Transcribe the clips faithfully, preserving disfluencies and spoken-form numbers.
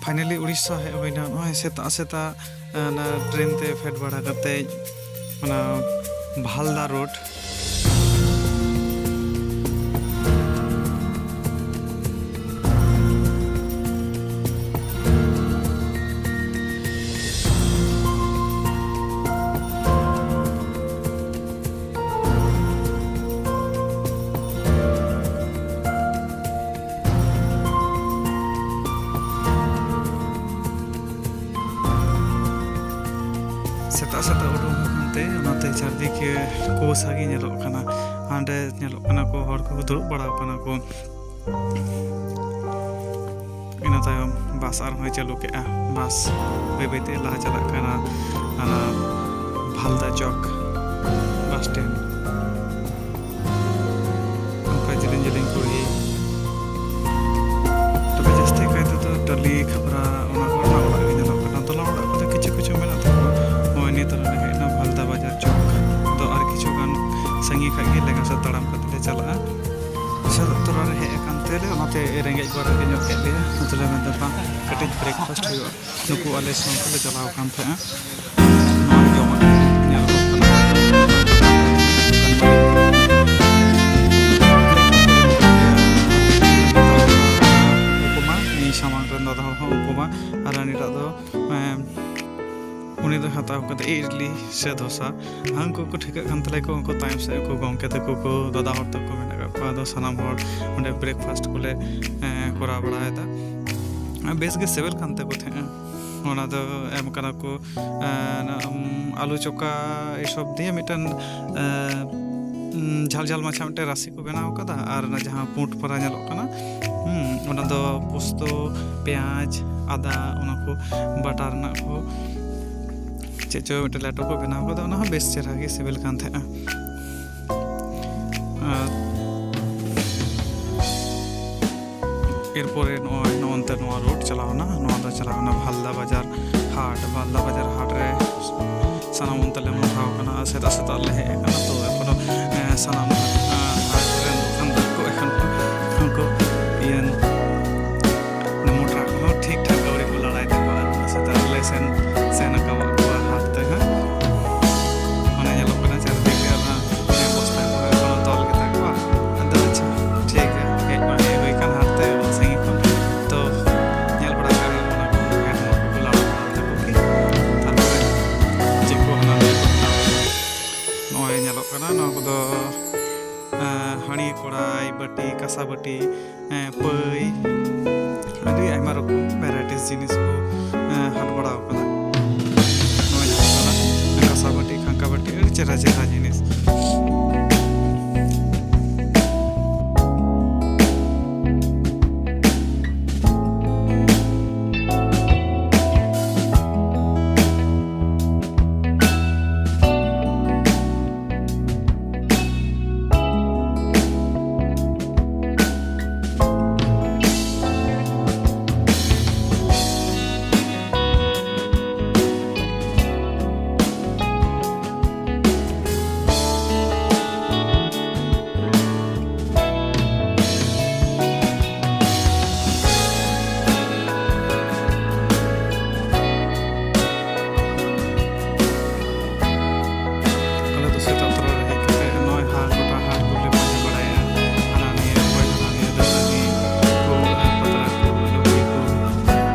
Finally Odisha ᱦᱮᱡ ᱦᱩᱭᱱᱟ᱾ ᱱᱚᱜᱼᱚᱭ ᱥᱮᱛᱟᱜ ᱥᱮᱛᱟᱜ ᱚᱱᱟ ᱴᱨᱮᱱ ᱛᱮ ᱯᱷᱮᱰ ᱵᱟᱲᱟ ᱠᱟᱛᱮ ᱚᱱᱟ ᱵᱷᱟᱞᱫᱟ ᱨᱳᱰ᱾ ᱥᱮᱛᱟᱜ ᱥᱮᱛᱟᱜ ᱩᱰᱩᱝ ᱟᱠᱟᱱ ᱛᱮ ᱚᱱᱟᱛᱮ ᱪᱟᱨᱫᱤᱠᱮ ᱠᱩᱣᱟᱹᱥᱟ ᱜᱮ ᱧᱮᱞᱚᱜ ᱠᱟᱱᱟ᱾ ᱦᱟᱸᱰᱮ ᱧᱮᱞᱚᱜ ᱠᱟᱱᱟ ᱠᱚ, ᱦᱚᱲ ᱠᱚᱠᱚ ᱫᱩᱲᱩᱵ ᱵᱟᱲᱟ ᱟᱠᱟᱱᱟ ᱠᱚ᱾ ᱤᱱᱟᱹ ᱛᱟᱭᱚᱢ ᱵᱟᱥ ᱟᱨᱦᱚᱸᱭ ᱪᱟᱹᱞᱩ ᱠᱮᱜᱼᱟ᱾ ᱵᱟᱥ ᱵᱟᱹᱭ ᱵᱟᱹᱭᱛᱮ ᱞᱟᱦᱟ ᱪᱟᱞᱟᱜ ᱠᱟᱱᱟ ᱚᱱᱟ ᱵᱷᱟᱞᱫᱟ ᱪᱚᱠ ᱵᱟᱥ ᱥᱴᱮᱱᱰ᱾ ᱚᱱᱠᱟ ᱡᱮᱞᱮᱧ ᱡᱮᱞᱮᱧ ᱠᱩᱞᱦᱤ᱾ ᱛᱚᱵᱮ ᱡᱟᱹᱥᱛᱤ ᱠᱟᱭ ᱛᱮᱫᱚ ᱴᱟᱹᱞᱤ ᱠᱷᱟᱯᱨᱟ ᱚᱱᱟ ᱠᱚᱨᱮᱱᱟᱜ ᱚᱲᱟᱜ ᱜᱮ ᱧᱮᱞᱚᱜ ᱠᱟᱱᱟ᱾ ᱫᱚᱞᱟᱱ ᱚᱲᱟᱜ ᱠᱚᱫᱚ ᱠᱤᱪᱷᱩ ᱠᱤᱪᱷᱩ ᱢᱮᱱᱟᱜ ᱛᱟᱠᱚᱣᱟ᱾ ᱱᱚᱜᱼᱚᱭ ᱱᱤᱛ ᱨᱮ ᱦᱮᱡ ᱮᱱᱟ ᱵᱷᱟᱞᱫᱟ ᱵᱟᱡᱟᱨ ᱪᱚᱠ᱾ ᱫᱚ ᱟᱨ ᱠᱤᱪᱷᱩ ᱜᱟᱱ ᱥᱟᱺᱜᱤᱧ ᱠᱷᱟᱡ ᱜᱮ ᱞᱮᱸᱜᱟ ᱥᱮᱫ ᱛᱟᱲᱟᱢ ᱠᱟᱛᱮ ᱞᱮ ᱪᱟᱞᱟᱜᱼᱟ᱾ ᱥᱮᱛᱟᱜ ᱛᱚᱨᱟ ᱨᱮ ᱦᱮᱡ ᱟᱠᱟᱱ ᱛᱮᱞᱮ ᱚᱱᱟᱛᱮ ᱨᱮᱸᱜᱮᱡ ᱵᱟᱲᱟ ᱜᱮ ᱧᱚᱜ ᱠᱮᱫ ᱞᱮᱭᱟ᱾ ᱟᱫᱚᱞᱮ ᱢᱮᱱᱫᱟ ᱵᱟᱝ, ᱠᱟᱹᱴᱤᱡ ᱵᱨᱮᱠᱯᱷᱟᱥᱴ ᱦᱩᱭᱩᱜᱼᱟ᱾ ᱱᱩᱠᱩ ᱟᱞᱮ ᱥᱟᱶ ᱛᱮᱞᱮ ᱪᱟᱞᱟᱣ ᱟᱠᱟᱱ ᱛᱟᱦᱮᱸᱜᱼᱟ᱾ ᱱᱚᱣᱟ ᱡᱚᱢᱟᱜ ᱧᱮᱞ ᱠᱟᱱᱟ᱾ ᱩᱯᱢᱟ, ᱤᱧ ᱥᱟᱢᱟᱝ ᱨᱮᱱ ᱫᱟᱫᱟ ᱦᱚᱲ ᱦᱚᱸ ᱩᱯᱢᱟ, ᱟᱨ ᱦᱟᱹᱱᱤᱴᱟᱜ ᱫᱚ, ᱮᱢ, ᱩᱱᱤ ᱫᱚ ᱦᱟᱛᱟᱣ ᱠᱟᱫᱟ ᱤᱰᱞᱤ ᱥᱮ ᱫᱷᱚᱥᱟ᱾ ᱩᱱᱠᱩ ᱠᱚ ᱴᱷᱤᱠᱟᱹᱜ ᱠᱟᱱ ᱛᱟᱞᱮᱭᱟ ᱠᱚ, ᱩᱱᱠᱩ ᱛᱟᱭᱚᱢ ᱥᱮᱫ ᱠᱚ ᱜᱚᱢᱠᱮ ᱛᱟᱠᱚ ᱠᱚ, ᱫᱟᱫᱟ ᱦᱚᱲ ᱛᱟᱠᱚ ᱢᱮᱱᱟᱜ ᱠᱟᱜ ᱠᱚᱣᱟ᱾ ᱟᱫᱚ ᱥᱟᱱᱟᱢ ᱦᱚᱲ ᱚᱸᱰᱮ ᱵᱨᱮᱠᱯᱷᱟᱥᱴ ᱠᱚᱞᱮ, ᱮᱸ, ᱠᱚᱨᱟᱣ ᱵᱟᱲᱟᱭᱮᱫᱟ᱾ ᱵᱮᱥ ᱜᱮ ᱥᱤᱵᱤᱞ ᱠᱟᱱ ᱛᱟᱠᱚ ᱛᱟᱦᱮᱸᱜᱼᱟ᱾ ᱚᱱᱟ ᱫᱚ ᱮᱢ ᱠᱟᱱᱟ ᱠᱚ, ᱮᱸ, ᱟᱹᱞᱩ ᱪᱚᱠᱟ ᱮᱥᱚᱵ ᱫᱤᱭᱮ ᱢᱤᱫᱴᱮᱱ, ᱮᱸ, ᱡᱷᱟᱞ ᱡᱷᱟᱞ ᱢᱟᱪᱷᱟ ᱢᱤᱫᱴᱮᱱ ᱨᱟᱥᱮ ᱠᱚ ᱵᱮᱱᱟᱣ ᱠᱟᱫᱟ᱾ ᱟᱨ ᱚᱱᱟ ᱡᱟᱦᱟᱸ ᱯᱩᱸᱰ ᱯᱟᱨᱟ ᱧᱮᱞᱚᱜ ᱠᱟᱱᱟ, ᱦᱩᱸ, ᱚᱱᱟ ᱫᱚ ᱯᱳᱥᱛᱳ, ᱯᱮᱸᱭᱟᱡᱽ, ᱟᱫᱟ, ᱚᱱᱟ ᱠᱚ ᱵᱟᱴᱟ ᱨᱮᱱᱟᱜ ᱠᱚ ᱪᱮᱫ ᱪᱚ ᱢᱤᱫᱴᱮᱱ ᱞᱮᱴᱚ ᱠᱚ ᱵᱮᱱᱟᱣ ᱠᱟᱫᱟ᱾ ᱚᱱᱟ ᱦᱚᱸ ᱵᱮᱥ ᱪᱮᱦᱨᱟ ᱜᱮ ᱥᱤᱵᱤᱞ ᱠᱟᱱ ᱛᱟᱦᱮᱸᱜᱼᱟ᱾ ᱟᱨ ᱮᱨᱯᱚᱨᱮ ᱱᱚᱜᱼᱚᱭ ᱱᱚᱜᱼᱚᱱᱛᱮ ᱱᱚᱣᱟ ᱨᱳᱰ ᱪᱟᱞᱟᱣᱱᱟ, ᱱᱚᱣᱟ ᱫᱚ ᱪᱟᱞᱟᱣᱱᱟ ᱵᱷᱟᱞᱫᱟ ᱵᱟᱡᱟᱨ ᱦᱟᱴ᱾ ᱵᱷᱟᱞᱫᱟ ᱵᱟᱡᱟᱨ ᱦᱟᱴ ᱨᱮ ᱥᱟᱱᱟᱢ ᱚᱱᱛᱮ ᱞᱮ ᱢᱚᱴᱟᱣ ᱠᱟᱱᱟ ᱟᱨ ᱥᱮᱛᱟᱜ ᱥᱮᱛᱟᱜ ᱞᱮ ᱦᱮᱡ ᱟᱠᱟᱱᱟ᱾ ᱛᱚ ᱮᱠᱷᱚᱱᱳ, ᱮᱸ, ᱥᱟᱱᱟᱢ, ᱮᱸ, ᱦᱟᱴ ᱨᱮᱱ ᱫᱚᱠᱟᱱᱫᱟᱨ ᱠᱚ ᱮᱠᱷᱚᱱ ᱩᱱᱠᱩ ᱤᱭᱟᱹ ᱢᱚᱴᱨᱟ ᱠᱚᱦᱚᱸ ᱴᱷᱤᱠ ᱴᱷᱟᱠ ᱟᱹᱣᱨᱤ ᱡᱤᱱᱤᱥ ᱠᱚ, ᱮᱸ, ᱦᱟᱴ ᱵᱟᱲᱟ ᱟᱠᱟᱫᱟ᱾ ᱱᱚᱜᱼᱚᱭ ᱧᱮᱞᱚᱜ ᱠᱟᱱᱟ ᱠᱟᱸᱥᱟ ᱵᱟᱹᱴᱤ, ᱠᱷᱟᱝᱠᱟ ᱵᱟᱹᱴᱤ, ᱟᱹᱰᱤ ᱪᱮᱦᱨᱟ ᱪᱮᱦᱨᱟ ᱡᱤᱱᱤᱥ᱾ ᱟᱞᱮ ᱫᱚ ᱥᱮᱛᱟᱜ ᱛᱚᱨᱟ ᱨᱮ ᱦᱮᱡ ᱠᱟᱛᱮ ᱱᱚᱜᱼᱚᱭ ᱦᱟᱴ, ᱜᱚᱴᱟ ᱦᱟᱴ ᱠᱚᱞᱮ ᱯᱟᱸᱡᱟ ᱵᱟᱲᱟᱭᱟ᱾ ᱦᱟᱱᱟ ᱱᱤᱭᱟᱹ ᱚᱠᱚᱭ ᱦᱟᱱᱟ ᱱᱤᱭᱟᱹ ᱫᱟᱹᱛᱟᱹᱱᱤ ᱠᱚ, ᱯᱟᱛᱲᱟ ᱠᱚ, ᱞᱩᱜᱽᱲᱤ ᱠᱚ,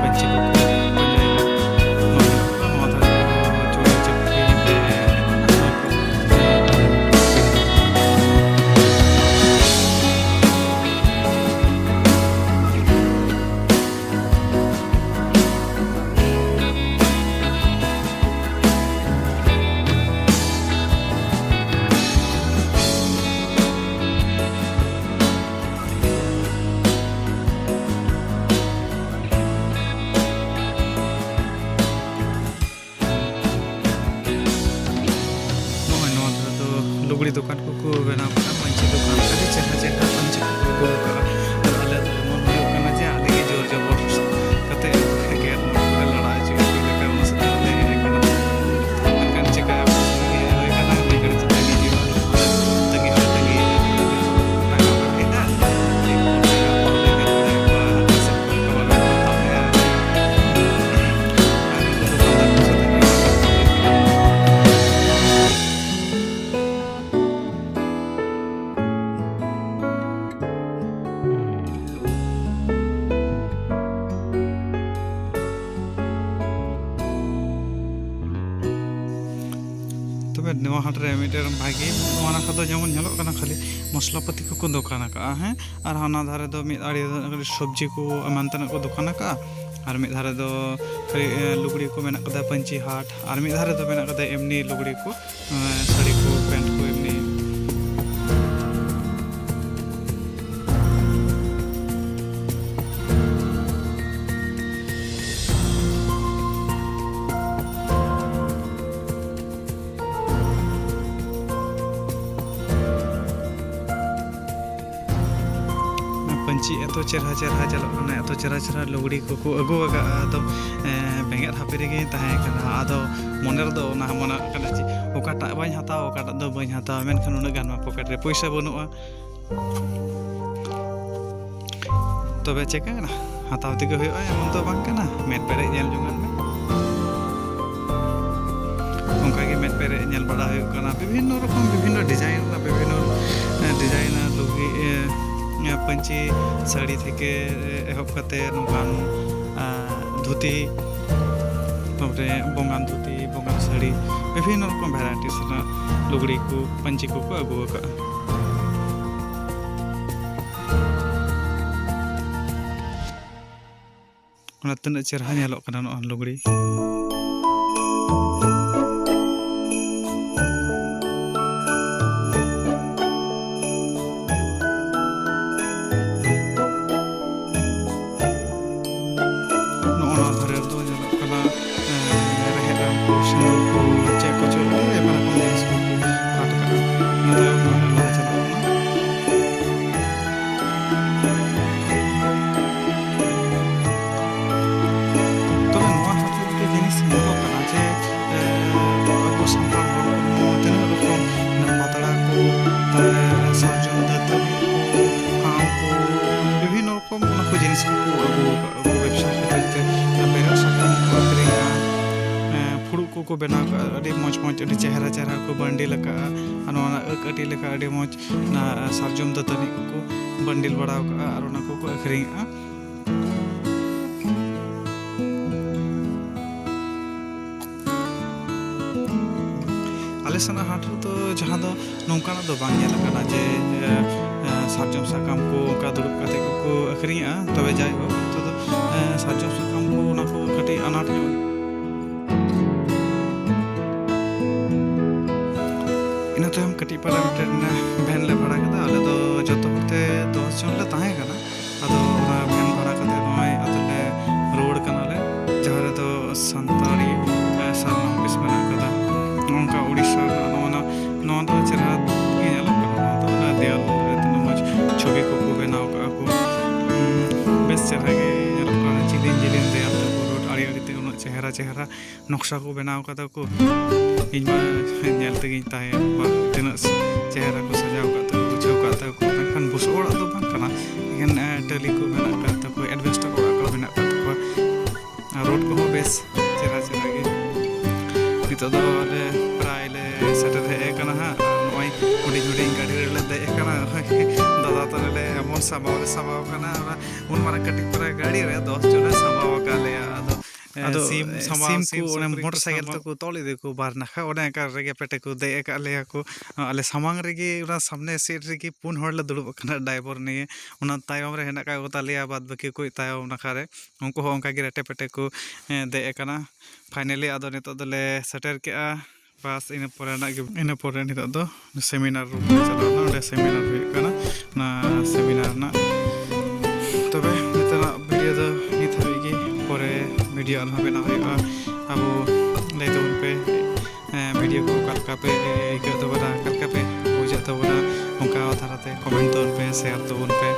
ᱯᱟᱹᱧᱪᱤ ᱠᱚᱠᱚ ᱯᱟᱸᱡᱟᱭᱟ᱾ ᱱᱚᱣᱟ ᱫᱷᱟᱨᱮ ᱫᱚ ᱪᱩᱲᱤ ᱪᱟᱯᱴᱤ, ᱱᱚᱜᱼᱚᱭ ᱱᱚᱣᱟ ᱫᱷᱟᱨᱮ ᱫᱚ ᱞᱩᱜᱽᱲᱤ ᱫᱚᱠᱟᱱ ᱠᱚᱠᱚ ᱵᱮᱱᱟᱣ ᱠᱟᱜᱼᱟ, ᱯᱟᱹᱧᱪᱤ ᱫᱚᱠᱟᱱ, ᱟᱹᱰᱤ ᱪᱮᱦᱨᱟ ᱪᱮᱦᱨᱟ ᱯᱟᱹᱧᱪᱤ ᱠᱚᱠᱚ ᱟᱹᱜᱩ ᱠᱟᱜᱼᱟ᱾ ᱟᱨ ᱟᱞᱮ ᱫᱚ ᱮᱢᱚᱱ ᱦᱩᱭᱩᱜ ᱠᱟᱱᱟ ᱡᱮ ᱟᱹᱰᱤ ᱜᱮ ᱡᱳᱨ ᱡᱚᱵᱚᱨ ᱠᱟᱛᱮ ᱜᱮ ᱢᱚᱱ ᱠᱚᱞᱮ ᱞᱟᱲᱟ ᱦᱚᱪᱚᱭᱮᱫ ᱠᱚ ᱞᱮᱠᱟ, ᱚᱱᱟ ᱥᱟᱶᱛᱮ ᱞᱮ ᱮᱱᱮᱡ ᱠᱟᱱᱟ᱾ ᱢᱮᱱᱠᱷᱟᱱ ᱪᱮᱠᱟᱭᱟ, ᱥᱚᱢᱚᱭ ᱦᱩᱭ ᱠᱟᱱᱟ, ᱢᱤᱫ ᱜᱷᱟᱹᱲᱤᱡ ᱛᱟᱺᱜᱤ ᱦᱩᱭᱩᱜᱼᱟ᱾ ᱛᱟᱺᱜᱤ ᱦᱚᱸᱞᱮ ᱛᱟᱺᱜᱤᱭᱮᱫᱼᱟ, ᱴᱟᱠᱟ ᱵᱟᱝ ᱦᱮᱡ ᱮᱱᱟ᱾ ᱪᱮᱫ ᱠᱚ ᱪᱮᱠᱟ ᱯᱚᱨᱮ ᱜᱮ ᱯᱚᱨᱮ ᱠᱚᱣᱟ, ᱦᱟᱸᱜ ᱥᱮᱫ ᱠᱚ ᱞᱮᱠᱟ ᱵᱟᱝ ᱦᱩᱭᱩᱜ ᱠᱟᱱ ᱛᱟᱞᱮᱭᱟ᱾ ᱟᱨ ᱩᱱᱠᱩ ᱫᱚᱠᱟᱱᱫᱟᱨ ᱠᱚ ᱥᱟᱛᱮ ᱜᱮ ᱛᱚᱵᱮ ᱱᱚᱣᱟ ᱦᱟᱴ ᱨᱮ ᱢᱤᱫᱴᱮᱱ ᱵᱷᱟᱜᱮ, ᱱᱚᱣᱟ ᱱᱟᱠᱷᱟ ᱫᱚ ᱡᱮᱢᱚᱱ ᱧᱮᱞᱚᱜ ᱠᱟᱱᱟ ᱠᱷᱟᱹᱞᱤ ᱢᱚᱥᱞᱟ ᱯᱟᱹᱛᱤ ᱠᱚᱠᱚ ᱫᱚᱠᱟᱱ ᱟᱠᱟᱫᱼᱟ, ᱦᱮᱸ, ᱟᱨ ᱦᱟᱱᱟ ᱫᱷᱟᱨᱮ ᱫᱚ ᱢᱤᱫ ᱟᱲᱮ ᱫᱚ ᱥᱚᱵᱽᱡᱤ ᱠᱚ ᱮᱢᱟᱱ ᱛᱮᱱᱟᱜ ᱠᱚ ᱫᱚᱠᱟᱱ ᱟᱠᱟᱫᱼᱟ᱾ ᱟᱨ ᱢᱤᱫ ᱫᱷᱟᱨᱮ ᱫᱚ ᱠᱷᱟᱹᱞᱤ, ᱮ, ᱞᱩᱜᱽᱲᱤ ᱠᱚ ᱢᱮᱱᱟᱜ ᱠᱟᱫᱟ, ᱯᱟᱹᱧᱪᱤ ᱦᱟᱴ, ᱟᱨ ᱢᱤᱫ ᱫᱷᱟᱨᱮ ᱫᱚ ᱢᱮᱱᱟᱜ ᱠᱟᱫᱟ ᱮᱢᱱᱤ ᱞᱩᱜᱽᱲᱤ ᱠᱚ, ᱮ, ᱥᱟᱹᱲᱤ ᱠᱚ, ᱯᱮᱱᱴ ᱠᱚ, ᱮᱢᱱᱤ᱾ ᱯᱟᱹᱧᱪᱤ ᱮᱛᱚ ᱪᱮᱨᱦᱟ ᱪᱮᱨᱦᱟ ᱧᱮᱞᱚᱜ ᱠᱟᱱᱟ, ᱮᱛᱚ ᱪᱮᱨᱦᱟ ᱪᱮᱨᱦᱟ ᱞᱩᱜᱽᱲᱤ ᱠᱚᱠᱚ ᱟᱹᱜᱩ ᱟᱠᱟᱫᱼᱟ᱾ ᱟᱫᱚ, ᱮᱸ, ᱵᱮᱸᱜᱮᱫ ᱦᱟᱯᱮ ᱨᱮᱜᱮᱧ ᱛᱟᱦᱮᱸ ᱠᱟᱱᱟ᱾ ᱟᱫᱚ ᱢᱚᱱᱮ ᱨᱮᱫᱚ ᱚᱱᱟ ᱢᱚᱱᱮ ᱠᱟᱱᱟ ᱡᱮ ᱚᱠᱟᱴᱟᱜ ᱵᱟᱹᱧ ᱦᱟᱛᱟᱣᱟ, ᱚᱠᱟᱴᱟᱜ ᱫᱚ ᱵᱟᱹᱧ ᱦᱟᱛᱟᱣᱟ, ᱢᱮᱱᱠᱷᱟᱱ ᱩᱱᱟᱹᱜ ᱜᱟᱱ ᱢᱟ ᱯᱚᱠᱮᱴ ᱨᱮ ᱯᱚᱭᱥᱟ ᱵᱟᱹᱱᱩᱜᱼᱟ᱾ ᱛᱚᱵᱮ ᱪᱮᱠᱟ ᱠᱟᱱᱟ, ᱦᱟᱛᱟᱣ ᱛᱮᱜᱮ ᱦᱩᱭᱩᱜᱼᱟ, ᱮᱢᱚᱱ ᱫᱚ ᱵᱟᱝ ᱠᱟᱱᱟ᱾ ᱢᱮᱫ ᱯᱮᱨᱮᱡ ᱧᱮᱞ ᱡᱚᱝ ᱟᱱ ᱢᱮ᱾ ᱚᱱᱠᱟᱜᱮ ᱢᱮᱫ ᱯᱮᱨᱮᱡ ᱧᱮᱞ ᱵᱟᱲᱟ ᱦᱩᱭᱩᱜ ᱠᱟᱱᱟ, ᱵᱤᱵᱷᱤᱱᱱᱚ ᱨᱚᱠᱚᱢ, ᱵᱤᱵᱷᱤᱱᱱᱚ ᱰᱤᱡᱟᱭᱤᱱ ᱨᱮᱱᱟᱜ, ᱵᱤᱵᱷᱤᱱᱱᱚ, ᱮ, ᱰᱤᱡᱟᱭᱤᱱ ᱨᱮᱱᱟᱜ ᱞᱩᱜᱽᱲᱤ, ᱮ, ᱮ, ᱯᱟᱹᱧᱪᱤ ᱥᱟᱹᱲᱤ ᱛᱷᱮᱠᱮ, ᱮ, ᱮᱦᱚᱵ ᱠᱟᱛᱮ ᱱᱚᱝᱠᱟᱱ, ᱟ, ᱫᱷᱩᱛᱤ, ᱛᱟᱨᱯᱚᱨᱮ ᱵᱚᱝᱜᱟᱱ ᱫᱷᱩᱛᱤ, ᱵᱚᱝᱜᱟᱱ ᱥᱟᱹᱲᱤ, ᱵᱤᱵᱷᱤᱱᱱᱚ ᱨᱚᱠᱚᱢ ᱵᱷᱮᱨᱟᱭᱴᱤᱥ ᱨᱮᱱᱟᱜ ᱞᱩᱜᱽᱲᱤ ᱠᱚ, ᱯᱟᱹᱧᱪᱤ ᱠᱚᱠᱚ ᱟᱹᱜᱩ ᱟᱠᱟᱫᱼᱟ᱾ ᱚᱱᱟ ᱛᱤᱱᱟᱹᱜ ᱪᱮᱨᱦᱟ ᱧᱮᱞᱚᱜ ᱠᱟᱱᱟ ᱱᱚᱜᱼᱚᱭ ᱞᱩᱜᱽᱲᱤ᱾ ᱱᱚᱜᱼᱚ ᱱᱚᱣᱟ ᱫᱷᱟᱨᱮ ᱨᱮᱫᱚ ᱧᱮᱞᱚᱜ ᱠᱟᱱᱟ, ᱮᱸ, ᱨᱮᱦᱮᱫ ᱨᱟᱱ ᱠᱚ, ᱥᱤᱸᱫᱩᱨ ᱠᱚ, ᱪᱮᱫ ᱠᱚᱪᱚ ᱟᱹᱰᱤ ᱟᱭᱢᱟ ᱨᱚᱠᱚᱢ ᱡᱤᱱᱤᱥ ᱠᱚ ᱦᱟᱴ ᱠᱟᱜᱼᱟ᱾ ᱤᱱᱟᱹ ᱛᱟᱭᱚᱢ ᱱᱚᱜᱼᱚᱭ ᱞᱟᱦᱟ ᱪᱟᱞᱟᱜ ᱠᱟᱱᱟ᱾ ᱛᱚᱵᱮ ᱱᱚᱣᱟ ᱦᱟᱴ ᱨᱮ ᱢᱤᱫᱴᱮᱡ ᱡᱤᱱᱤᱥ ᱧᱮᱞᱚᱜ ᱠᱟᱱᱟ ᱡᱮ, ᱮᱸ, ᱟᱵᱚ ᱥᱟᱱᱛᱟᱲ ᱦᱚᱲ ᱦᱚᱯᱚᱱ ᱛᱤᱱᱟᱹᱜ ᱨᱚᱠᱚᱢ ᱯᱟᱛᱲᱟ ᱠᱚ, ᱛᱟᱨᱯᱚᱨᱮ ᱥᱟᱨᱡᱚᱢ ᱫᱟᱹᱛᱟᱹᱱᱤ ᱠᱚ, ᱴᱷᱟᱶ ᱠᱚ, ᱵᱤᱵᱷᱤᱱᱱᱚ ᱨᱚᱠᱚᱢ ᱚᱱᱟ ᱠᱚ ᱡᱤᱱᱤᱥ ᱠᱚᱠᱚ ᱟᱹᱜᱩ ᱟᱠᱟᱫ ᱠᱚ ᱵᱮᱵᱽᱥᱟ ᱠᱷᱟᱹᱛᱤᱨ ᱛᱮ᱾ ᱵᱮᱨᱮᱞ ᱥᱟᱠᱟᱢ ᱠᱚ ᱟᱹᱠᱷᱨᱤᱧᱟ, ᱮᱸ, ᱯᱷᱩᱲᱩᱜ ᱠᱚᱠᱚ ᱵᱮᱱᱟᱣ ᱠᱟᱜᱼᱟ, ᱟᱹᱰᱤ ᱢᱚᱡᱽ ᱢᱚᱡᱽ, ᱟᱹᱰᱤ ᱪᱮᱦᱨᱟ ᱪᱮᱦᱨᱟ ᱠᱚ ᱵᱟᱱᱰᱤᱞ ᱟᱠᱟᱜᱼᱟ᱾ ᱟᱨ ᱱᱚᱣᱟ ᱨᱮᱱᱟᱜ ᱟᱹᱠ ᱟᱹᱴᱤ ᱞᱮᱠᱟ ᱟᱹᱰᱤ ᱢᱚᱡᱽ ᱚᱱᱟ ᱥᱟᱨᱡᱚᱢ ᱫᱟᱹᱛᱟᱹᱱᱤ ᱠᱚᱠᱚ ᱵᱟᱱᱰᱤᱞ ᱵᱟᱲᱟᱣ ᱠᱟᱜᱼᱟ ᱟᱨ ᱚᱱᱟ ᱠᱚᱠᱚ ᱟᱹᱠᱷᱨᱤᱧᱮᱜᱼᱟ᱾ ᱟᱞᱮ ᱥᱮᱱᱟᱜ ᱦᱟᱴ ᱨᱮᱫᱚ ᱡᱟᱦᱟᱸ ᱫᱚ ᱱᱚᱝᱠᱟᱱᱟᱜ ᱫᱚ ᱵᱟᱝ ᱧᱮᱞ ᱟᱠᱟᱱᱟ ᱡᱮ, ᱮ, ᱮ, ᱥᱟᱨᱡᱚᱢ ᱥᱟᱠᱟᱢ ᱠᱚ ᱚᱱᱠᱟ ᱫᱩᱲᱩᱵ ᱠᱟᱛᱮ ᱠᱚᱠᱚ ᱟᱹᱠᱷᱨᱤᱧᱮᱜᱼᱟ᱾ ᱛᱚᱵᱮ ᱡᱟᱭᱦᱳᱠ, ᱱᱤᱛᱚᱜ ᱫᱚ, ᱮ, ᱥᱟᱨᱡᱚᱢ ᱥᱟᱠᱟᱢ ᱯᱟᱞᱮ ᱢᱤᱫᱴᱮᱱ ᱵᱷᱮᱱ ᱞᱮ ᱵᱷᱟᱲᱟ ᱠᱮᱫᱟ᱾ ᱟᱞᱮ ᱫᱚ ᱡᱚᱛᱚ ᱦᱚᱲᱛᱮ ᱫᱚᱥ ᱡᱚᱱ ᱞᱮ ᱛᱟᱦᱮᱸ ᱠᱟᱱᱟ᱾ ᱟᱫᱚ ᱚᱱᱟ ᱵᱷᱮᱱ ᱵᱷᱟᱲᱟ ᱠᱟᱛᱮ ᱱᱚᱜᱼᱚᱭ ᱟᱫᱚ ᱞᱮ ᱨᱩᱣᱟᱹᱲ ᱠᱟᱱᱟᱞᱮ, ᱡᱟᱦᱟᱸ ᱨᱮᱫᱚ ᱥᱟᱱᱛᱟᱲᱤ, ᱮ, ᱥᱟᱨᱱᱟ ᱚᱯᱷᱤᱥ ᱢᱮᱱᱟᱜ ᱠᱟᱫᱟ᱾ ᱱᱚᱝᱠᱟ ᱩᱲᱤᱥᱥᱟ ᱨᱮᱱᱟᱜ ᱱᱚᱣᱟ, ᱱᱚᱣᱟ ᱫᱚ ᱪᱮᱦᱨᱟ ᱜᱮ ᱧᱮᱞᱚᱜ ᱠᱟᱱᱟ᱾ ᱱᱚᱣᱟ ᱫᱚ ᱚᱱᱟ ᱫᱮᱣᱟᱞ ᱨᱮ ᱛᱤᱱᱟᱹᱜ ᱢᱚᱡᱽ ᱪᱷᱚᱵᱤ ᱠᱚᱠᱚ ᱵᱮᱱᱟᱣ ᱠᱟᱜᱼᱟ ᱠᱚ᱾ ᱩᱸ, ᱵᱮᱥ ᱪᱮᱦᱨᱟ ᱜᱮ ᱧᱮᱞᱚᱜ ᱠᱟᱱᱟ᱾ ᱡᱤᱞᱤᱧ ᱡᱤᱞᱤᱧ ᱫᱮᱣᱟᱞ ᱛᱟᱠᱚ, ᱨᱳᱰ ᱟᱲᱮ ᱟᱲᱮ ᱛᱮ ᱩᱱᱟᱹᱜ ᱪᱮᱦᱨᱟ ᱪᱮᱦᱨᱟ ᱱᱚᱠᱥᱟ ᱠᱚ ᱵᱮᱱᱟᱣ ᱠᱟᱫᱟ ᱠᱚ᱾ ᱤᱧ ᱢᱟ ᱧᱮᱞ ᱛᱮᱜᱤᱧ ᱛᱟᱦᱮᱸᱭᱮᱱ, ᱵᱟ, ᱛᱤᱱᱟᱹᱜ ᱪᱮᱦᱨᱟ ᱠᱚ ᱥᱟᱡᱟᱣ ᱠᱟᱫ ᱛᱟᱠᱚ, ᱜᱩᱪᱷᱟᱹᱣ ᱠᱟᱫ ᱛᱟᱠᱚ᱾ ᱢᱮᱱᱠᱷᱟᱱ ᱵᱩᱥᱩᱵ ᱚᱲᱟᱜ ᱫᱚ ᱵᱟᱝ ᱠᱟᱱᱟ, ᱮᱠᱮᱱ, ᱮ, ᱴᱟᱹᱞᱤ ᱠᱚ ᱢᱮᱱᱟᱜ ᱠᱟᱫ ᱛᱟᱠᱚ, ᱮᱰᱵᱮᱥᱴᱟᱨ ᱚᱲᱟᱜ ᱠᱚ ᱢᱮᱱᱟᱜ ᱠᱟᱫ ᱛᱟᱠᱚᱣᱟ᱾ ᱟᱨ ᱨᱳᱰ ᱠᱚᱦᱚᱸ ᱵᱮᱥ ᱪᱮᱦᱨᱟ ᱪᱮᱦᱨᱟ ᱜᱮ᱾ ᱱᱤᱛᱚᱜ ᱫᱚ ᱞᱮ ᱯᱨᱟᱭ ᱞᱮ ᱥᱮᱴᱮᱨ ᱦᱮᱡ ᱟᱠᱟᱱᱟ ᱦᱟᱸᱜ᱾ ᱟᱨ ᱱᱚᱜᱼᱚᱭ ᱦᱩᱰᱤᱧ ᱦᱩᱰᱤᱧ ᱜᱟᱹᱰᱤ ᱨᱮᱞᱮ ᱫᱮᱡ ᱟᱠᱟᱱᱟ᱾ ᱫᱟᱫᱟ ᱛᱟᱞᱮ ᱞᱮ ᱮᱢᱚᱱ ᱥᱟᱢᱵᱟᱣ ᱞᱮ ᱥᱟᱢᱵᱟᱣ ᱟᱠᱟᱱᱟ, ᱚᱱᱟ ᱩᱱ ᱢᱟᱨᱟᱝ ᱠᱟᱹᱴᱤᱡ ᱯᱟᱨᱟ ᱜᱟᱹᱰᱤ ᱨᱮ ᱫᱚᱥ ᱡᱚᱱᱮ ᱥᱟᱢᱵᱟᱣ ᱟᱠᱟᱫ ᱞᱮᱭᱟ᱾ ᱟᱫᱚ, ᱮ, ᱟᱫᱚ, ᱥᱤᱢ ᱮ, ᱥᱟᱢᱵᱟᱣ, ᱥᱤᱢ ᱥᱤᱢ ᱠᱚ ᱚᱱᱮ ᱥᱩᱠᱨᱤ ᱠᱚ ᱢᱚᱴᱚᱨ ᱥᱟᱭᱠᱮᱞ ᱥᱟᱢᱵᱟᱣ᱾ ᱛᱮᱠᱚ ᱛᱚᱞ ᱤᱫᱤ ᱠᱚ ᱵᱟᱨ ᱱᱟᱠᱷᱟ, ᱚᱱᱮ ᱚᱱᱠᱟ ᱨᱮᱜᱮ ᱯᱮᱴᱮ ᱠᱚ ᱫᱮᱡ ᱟᱠᱟᱫ ᱞᱮᱭᱟ ᱠᱚ᱾ ᱟᱞᱮ ᱥᱟᱢᱟᱝ ᱨᱮᱜᱮ, ᱚᱱᱟ ᱥᱟᱢᱱᱮ ᱥᱤᱴ ᱨᱮᱜᱮ ᱯᱩᱱ ᱦᱚᱲ ᱞᱮ ᱫᱩᱲᱩᱵ ᱟᱠᱟᱱᱟ, ᱰᱟᱭᱵᱚᱨ ᱱᱤᱭᱮ᱾ ᱚᱱᱟ ᱛᱟᱭᱚᱢ ᱨᱮ ᱦᱮᱱᱟᱜ ᱟᱠᱟᱫ ᱠᱚ ᱛᱟᱞᱮᱭᱟ ᱵᱟᱫ ᱵᱟᱹᱠᱤ ᱠᱚ ᱛᱟᱭᱚᱢ ᱱᱟᱠᱷᱟ ᱨᱮ, ᱩᱱᱠᱩ ᱦᱚᱸ ᱚᱱᱠᱟ ᱜᱮ ᱨᱮᱴᱮ ᱯᱮᱴᱮ ᱠᱚ, ᱮ, ᱫᱮᱡ ᱟᱠᱟᱱᱟ᱾ ᱯᱷᱟᱭᱱᱟᱞᱤ ᱟᱫᱚ ᱱᱤᱛᱚᱜ ᱫᱚᱞᱮ ᱥᱮᱴᱮᱨ ᱠᱮᱜᱼᱟ᱾ ᱵᱟᱥ, ᱤᱱᱟᱹ ᱯᱚᱨᱮ ᱨᱮᱱᱟᱜ ᱜᱮ, ᱤᱱᱟᱹ ᱯᱚᱨᱮ ᱱᱤᱛᱚᱜ ᱫᱚ ᱥᱮᱢᱤᱱᱟᱨ ᱨᱩᱢ ᱞᱮ ᱪᱟᱞᱟᱣ ᱮᱱᱟ᱾ ᱚᱸᱰᱮ ᱥᱮᱢᱤᱱᱟᱨ ᱦᱩᱭᱩᱜ ᱠᱟᱱᱟ, ᱚᱱᱟ ᱥᱮᱢᱤᱱᱟᱨ ᱨᱮᱱᱟᱜ᱾ ᱛᱚᱵᱮ ᱱᱤᱛᱚᱜᱟᱜ ᱵᱷᱤᱰᱤᱭᱳ ᱫᱚ ᱱᱤᱛ ᱦᱟᱹᱵᱤᱡ ᱜᱮ, ᱯᱚᱨᱮ ᱵᱷᱤᱰᱤᱭᱳ ᱟᱨᱦᱚᱸ ᱵᱮᱱᱟᱣ ᱦᱩᱭᱩᱜᱼᱟ᱾ ᱟᱵᱚ ᱞᱟᱹᱭ ᱛᱟᱵᱚᱱ ᱯᱮ, ᱮᱸ, ᱵᱷᱤᱰᱤᱭᱳ ᱠᱚ ᱚᱠᱟ ᱞᱮᱠᱟ ᱯᱮ ᱟᱹᱭᱠᱟᱹᱣ ᱛᱟᱵᱚᱱᱟ, ᱚᱠᱟ ᱞᱮᱠᱟ ᱯᱮ ᱵᱩᱡᱷᱟᱹᱣ ᱛᱟᱵᱚᱱᱟ, ᱚᱱᱠᱟ ᱫᱷᱟᱨᱟᱛᱮ ᱠᱚᱢᱮᱱᱴ ᱛᱟᱵᱚᱱ ᱯᱮ, ᱥᱮᱭᱟᱨ ᱛᱟᱵᱚᱱ ᱯᱮ᱾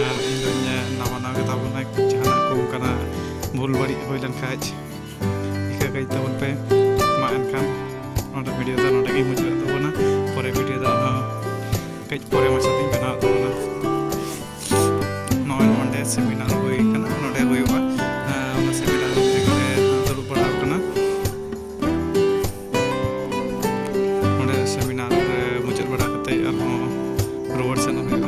ᱟᱨ ᱤᱧ ᱫᱚᱧ, ᱮᱸ, ᱱᱟᱣᱟ ᱱᱟᱣᱟ ᱜᱮ ᱛᱟᱵᱚᱱᱟ, ᱡᱟᱦᱟᱱᱟᱜ ᱠᱚ ᱚᱱᱠᱟᱱᱟᱜ ᱵᱷᱩᱞ ᱵᱟᱹᱲᱤᱡ ᱦᱩᱭ ᱞᱮᱱᱠᱷᱟᱡ ᱤᱠᱟᱹ ᱠᱟᱹᱧ ᱛᱟᱵᱚᱱ ᱯᱮ᱾ ᱢᱟ ᱮᱱᱠᱷᱟᱱ ᱱᱚᱰᱮ ᱵᱷᱤᱰᱤᱭᱳ ᱫᱚ ᱱᱚᱰᱮ ᱜᱮᱧ ᱢᱩᱪᱟᱹᱫ ᱛᱟᱵᱚᱱᱟ᱾ ᱯᱚᱨᱮ ᱵᱷᱤᱰᱤᱭᱳ ᱫᱚ ᱟᱨᱦᱚᱸ ᱠᱟᱹᱡ ᱯᱚᱨᱮ ᱢᱟᱪᱷᱟ ᱛᱤᱧ ᱵᱮᱱᱟᱣ ᱛᱟᱵᱚᱱᱟ᱾ ᱱᱚᱜᱼᱚᱭ ᱱᱚᱰᱮ ᱥᱮᱢᱤᱱᱟᱨ ᱦᱩᱭ ᱠᱟᱱᱟ, ᱱᱚᱰᱮ ᱦᱩᱭᱩᱜᱼᱟ᱾ ᱟᱨ ᱚᱱᱟ ᱥᱮᱢᱤᱱᱟᱨ ᱨᱩᱢ ᱨᱮᱜᱮ ᱞᱮ ᱫᱩᱲᱩᱵ ᱵᱟᱲᱟ ᱟᱠᱟᱱᱟ᱾ ᱱᱚᱰᱮ ᱥᱮᱢᱤᱱᱟᱨ, ᱮ, ᱢᱩᱪᱟᱹᱫ ᱵᱟᱲᱟ ᱠᱟᱛᱮ ᱟᱨᱦᱚᱸ ᱨᱩᱣᱟᱹᱲ ᱥᱮᱱᱚᱜ ᱦᱩᱭᱩᱜᱼᱟ᱾